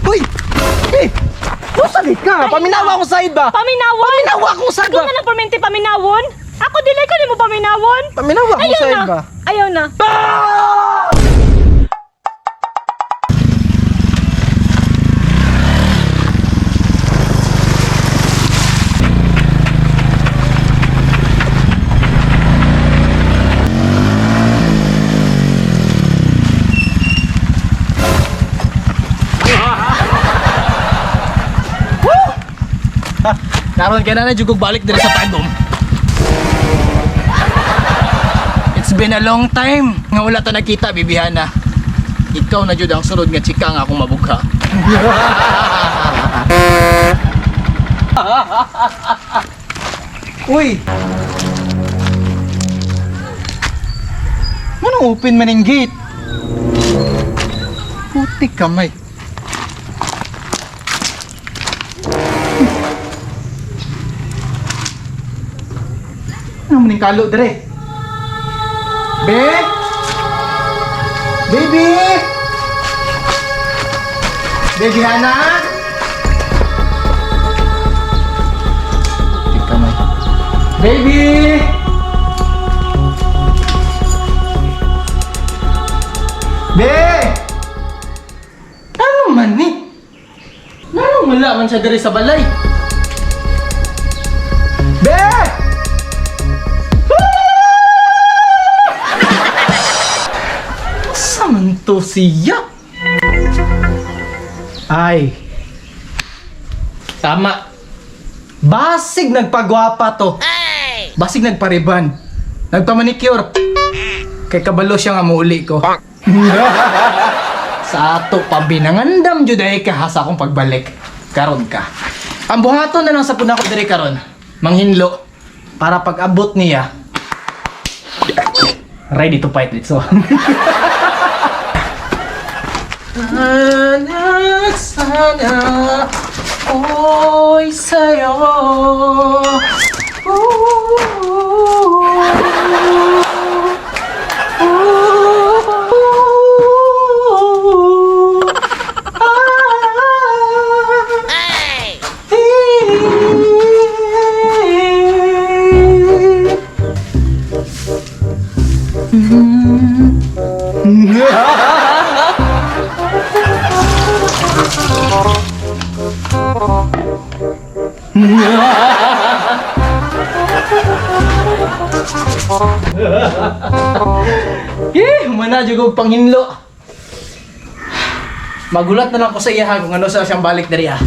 Uy! Eh! Musalit ka! Paminawa akong side ba? Paminawon? Paminawa akong side Ikaw ba? na lang permente paminawon? Ako dili ko nimo paminawon. Paminawa akong Ayaw side na. ba? Ayaw na. Ah! Karon kay na jugog balik diri sa Tagum. It's been a long time nga wala ta nagkita, bibihana. Ikaw na jud ang sunod nga chika nga akong mabugha. Uy! Manong open man ang gate? Puti kamay. Ano man yung kalo dire? Be? Baby! Baby Hana? Puti kamay. Baby! Be! Ano man ni? Nanong wala man siya diri sa balay? Be! Sa man to siya? Ay. Tama. Basig nagpagwapa to. Basig nagpariban. Nagpamanicure. Kay kabalo siya nga muuli ko. Sa ato pa binangandam jud ay ka ha sa akong pagbalik. Karon ka. Ang buhaton na lang sa punako diri karon. Manghinlo para pag abot niya ready to fight so. Anak sana oy sa'yo. Eh, mana jud og panghinlo. Magulat na lang ko sa iya ha kung ano sa siyang balik diri ha.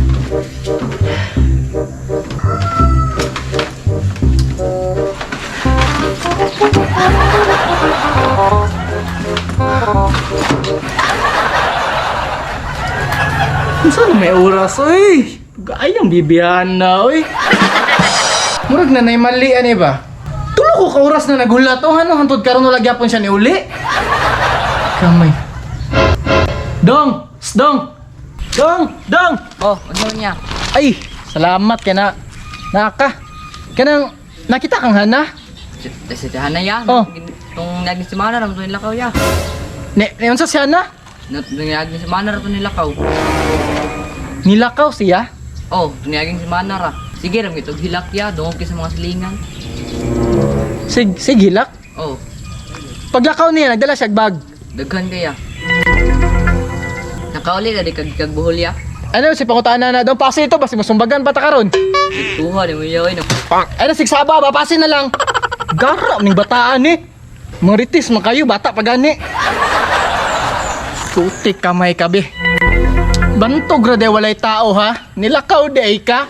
Unsa na may oras oy? Gayang bibiyana oy. Murag na nay mali ani ba? Tulo ko ka oras na nagulat oh ano hantod karon wala gyapon siya ni uli. Kamay. Dong, dong. Dong, dong. Oh, ano niya? Ay, salamat kay na. Naka. Kanang nakita kang Hana? Si Hana ya. Oh. Tung naging semana ra to nilakaw ya. Ne, ne unsa si Hana? Tung naging semana ra to nilakaw. Nilakaw siya. Oh, tung naging semana ra. Sige ra gitog hilak ya, dungog kay sa mga silingan. Sig hilak. Oh, Paglakaw niya nagdala siya og bag. daghan kaya. Nakauli na di kag kag buhol ya. Ano si pangutaan na na dong pasin ito basi musumbagan pa ta karon. Tuha ni mo ya oy. Ano sig saba ba pasin na lang. Gara ning bataan eh. Maritis man kayo bata pa gani. Tutik kamay kabi. Bantog ra day walay tao ha. Nilakaw day ka.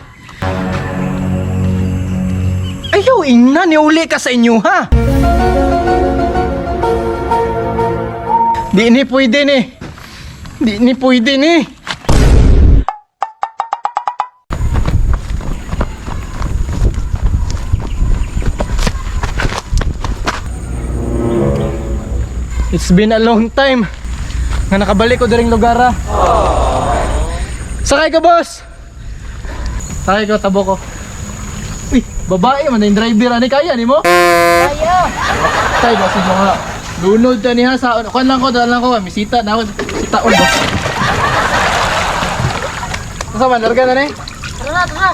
Ayaw ingna ni uli ka sa inyo ha. Di ni pwede ni. Di ni pwede ni. It's been a long time nga nakabalik ko diring lugar ah. Sakay ka, boss! Sakay ko, tabo ko. Uy, babae man na yung driver. Ano kaya ni mo? Kaya! Tay, boss, mo nga. Lunod ta niya sa... Kuan lang ko, dala lang ko. Misita na ako. Sitaon ba? Asa man larga na ni? Tara, tara.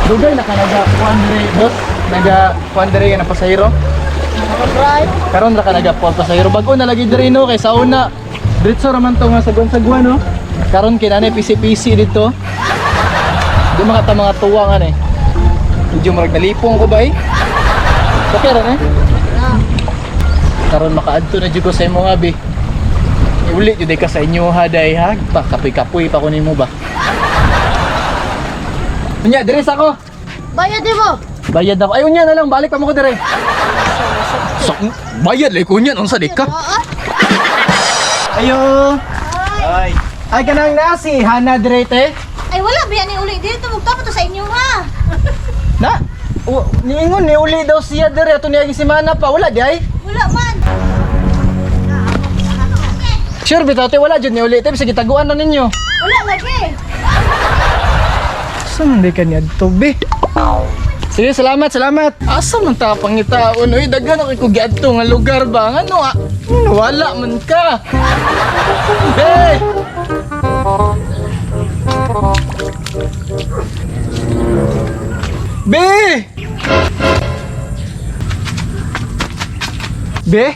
Dugay na ka naga kuan diri, boss. Naga kuan diri nga na pasahero. Karon ra ka naga kuan pasahero. Bag-o na lagi diri no kay sa una. Diretso ra man to nga saguan-saguan no. Karon kay nanay PC-PC dito. Di makata mga tuwang ani. Medyo murag nalipong ko ba eh. Okay ra na. Karon makaadto na jud ko sa imo nga bi. Uli jud ka sa inyo ha day ha. Pa kapoy-kapoy pa ko nimo ba. Unya, diri sa ako. Bayad di mo. Bayad ako. Ay, unya na lang. Balik pa mo ko dire. So, bayad lay ko unyan. Unsa di ka? Ayo. Ay. Ay, kanang nasi. Hana dire te. Ay wala ba ni uli dito mugta pa to sa inyo ha. Na? O, niingon ni uli daw siya dire ato niya semana pa. Wala di ay. Wala man. Sure bitaw te wala jud ni uli te bisag gitaguan na ninyo. Wala lagi. Saan man di ka niya be? Sige, salamat, salamat. Asa man ta pangitaon oy, daghan ako ko giadto nga lugar ba? Ngano ah? Wala man ka. Be! Be! Be?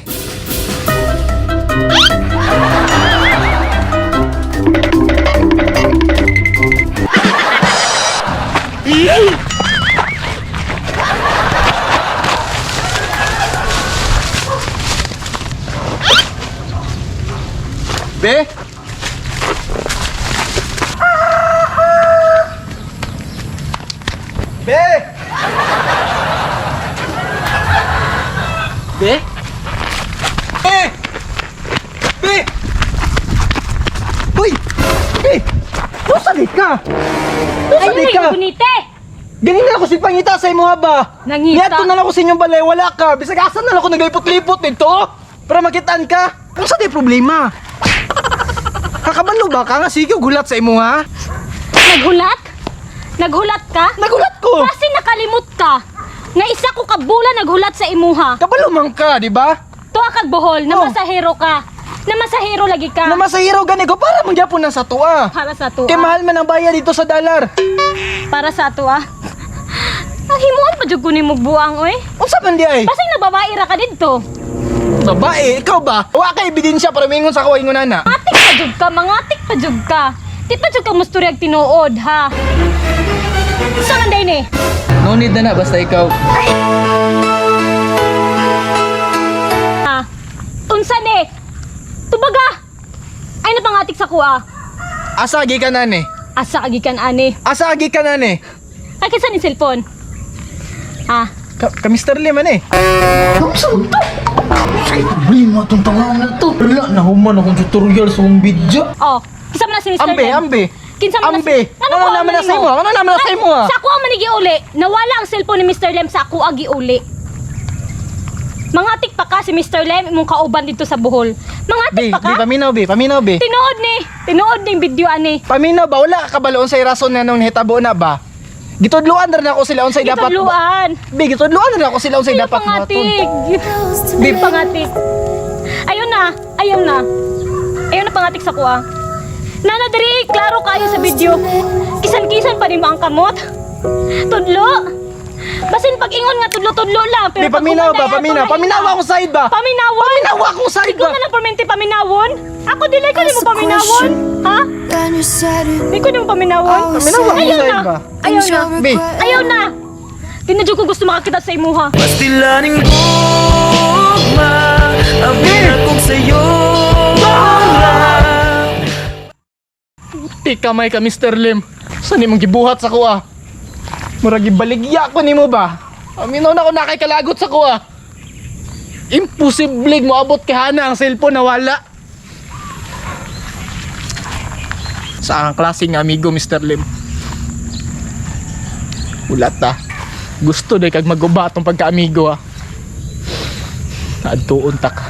Be? Be! Be? Be! Be! Uy! Be! Nusa di ka? Nusa Ayun di na ka? yung bunite. Ganina ako si pangita sa imo ha ba? Nangita? Niadto na lang ako sa inyong balay, wala ka. Bisag asa na lang ako naglipot-lipot nito. Para makitaan ka. Unsa di problema? Kakabalo ba ka nga sige gulat sa imo ha? Naghulat? Naghulat ka? Nagulat ko. Kasi nakalimot ka. Nga isa ko ka bulan naghulat sa imuha. Kabalo man ka, di ba? Tuwa kag Bohol, na Oh. masahero ka. Na masahero lagi ka. Na masahiro gani ko para mangyapon na sa tuwa. Para sa tuwa. Kay mahal man ang bayad dito sa dollar. Para sa tuwa. Ang himuon pa jud ko nimo buang oy. Unsa man di ay? Basing nababae ra ka didto. Babae, ikaw ba? Wa ka ebidensya para mingon sa ako ingon ana. Atik pa jud ka, mangatik pa jud ka. Di pa jud ka musturyag tinuod ha. Sa man day ni? No need na na basta ikaw. Ha? Unsa ni? Tubaga. Ay napangatik sa kuha. Asa gi ka nani? Asa gikan ani. Asa gi ka nani? Ay kinsa ni cellphone? Ha? Ka, Mr. Lim ani. Problema tong tangan na to. Wala na human akong tutorial sa akong video. Oh, kinsa man na si Mr. Ambe, Lim? ambe. Kinsa man na Ambe. si- Ano Ano ko naman na sa imo? Ano naman na sa imo? ah? Sa ako man giuli. Nawala ang cellphone ni Mr. Lem sa ako giuli. Mangatik pa ka si Mr. Lem imong kauban dito sa Bohol. Mangatik Bi, pa bi ka? paminaw bi, paminaw bi. Tinuod ni, tinuod ning video ani. Paminaw ba wala ka kabalo unsay rason na nung nahitabo na ba? Gitudluan na rin ako sila unsay dapat. Gitudluan. Bi, gitudluan na rin ako sila unsay Ayaw dapat pangatik. Bi, Pangatik. Ayun na, ayaw na. Ayaw na pangatik sa kuha. Nana diri, klaro kayo sa video. Kisan-kisan pa nimo ang kamot. Tudlo. Basin pag-ingon nga tudlo-tudlo lang Bi, pero pag paminaw ba, kumanday, paminaw. ato na Paminaw ita. akong side ba? Paminawon. Paminaw akong side Ikaw ba? na lang permente paminawon. Ako dili ko nimo paminawon. Ha? Di ko nimo paminawon. Paminaw akong Ayaw side na. ba? Ayaw na. Bi, Ayaw na. Di na jud ko gusto makakita sa imuha. Pastilaning gugma Abi na kong sayo lang. Ti kamay ka Mr. Lim. Sa nimong gibuhat sa kuha? murag gibaligya ko nimo ba? Aminaw na ko na kay kalagot sa kuha. Imposible mo abot kay Hana ang cellphone na wala. Sa ang klase nga amigo Mr. Lim. Ulat ta. Gusto day kag maguba atong pagkaamigo ah. Naadtuon ta ka.